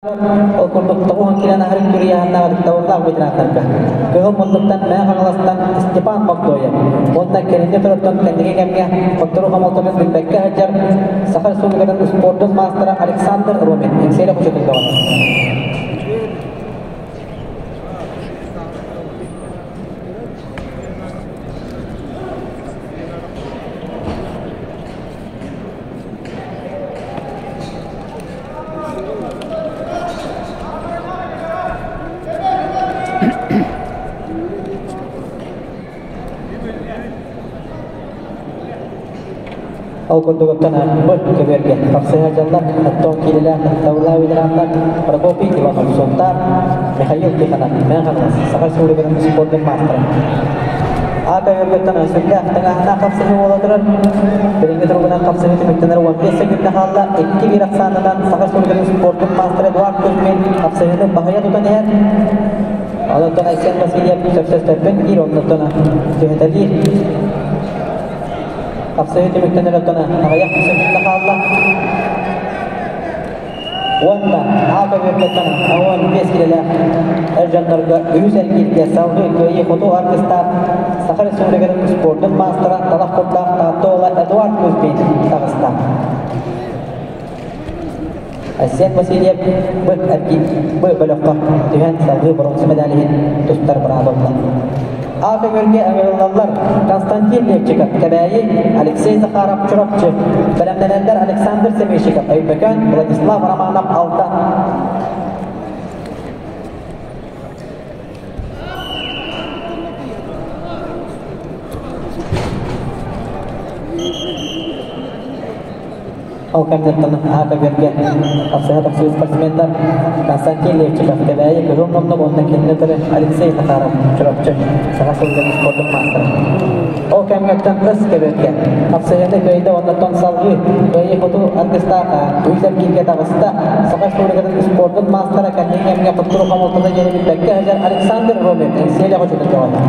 Ол курдук тоҕуһун килэн аһарын күрүйэһэннээх ытыктабыллаах ветераннарга Кыһыл Муннуктан Мэҥэ Хаҥаластан Степан Богдоев уонна кэлиҥҥи туруттан кэнники кэмҥэ хотторуу хомолтотун билбэккэ сылдьар Саха Республикатын спордун маастара Александр Ромин Эҥсиэли хочотун бөҕөтө. Ол курдук оттон бу көбүөргэ тахсыһа дьаллар оттон киилэлээх табылаа ветераннар Прокопий Иванов Сунтаар, Михаил Тихонов Мэҥэ Хаҥалас Саха Республикатын спордун маастара. А көбүөргөттөн сүрдээх тыҥааһыннаах хапсыһыы буола турар. Билиҥҥи туругунан хапсыһыы түмүктэнэр 15 секунд хаалла. 2-1 ахсаанынан Саха Республикатын спордун маастара Эдуард Кузьмин хапсыһыыны баһыйа тутан иһэр. Онтон Айсен Васильев сөпсөспөппүн диир, оннуттан түһэтэлиир. Хапсыһыы түмүктэнэр оттон аҕыйах секунда хаалла. Уонна А көбүөргэттэн 15 килэлээх эр дьоннорго үһүс эргииргэ салгыы кыайыы хоту аргыстаах Саха Республикатын спордун маастара талах курдаах Таатта уола Эдуард Кузьмин таҕыста. Айсен Васильев Б Б бөлөххө түһэн салгыы боруонса медалиһин тустар быраабылла. А көҥүлгэ ыҥырыллаллар Константин Левчиков, Кэбээйи, Алексей Захаров, Чурапчы, бэлэмнэнэллэр Александр Семейщиков, Өймөкөөн, Владислав Романов, Алдан. Ол кэмнэртэн аата бэргэ тахсыһа тахсыы спортсменнар Константин Левчиков, Кэбээйи Кыһыл Муннук уонна кинини кытары Алексей Захаров, Чурапчы, Саха сылгын спордун маастара. Ол кэмҥэттэн ыс кэбэргэ хапсыһыыны кыайда уонна тон салгыы кыайыы хоту аргыстаах үс эргииргэ таҕыста. Саха Республикатын спордун маастара кэнники кэмҥэ хоттору хомолтото диэри билбэккэ сылдьар Александр Ромин Эҥсиэли хочотун көҕөнө.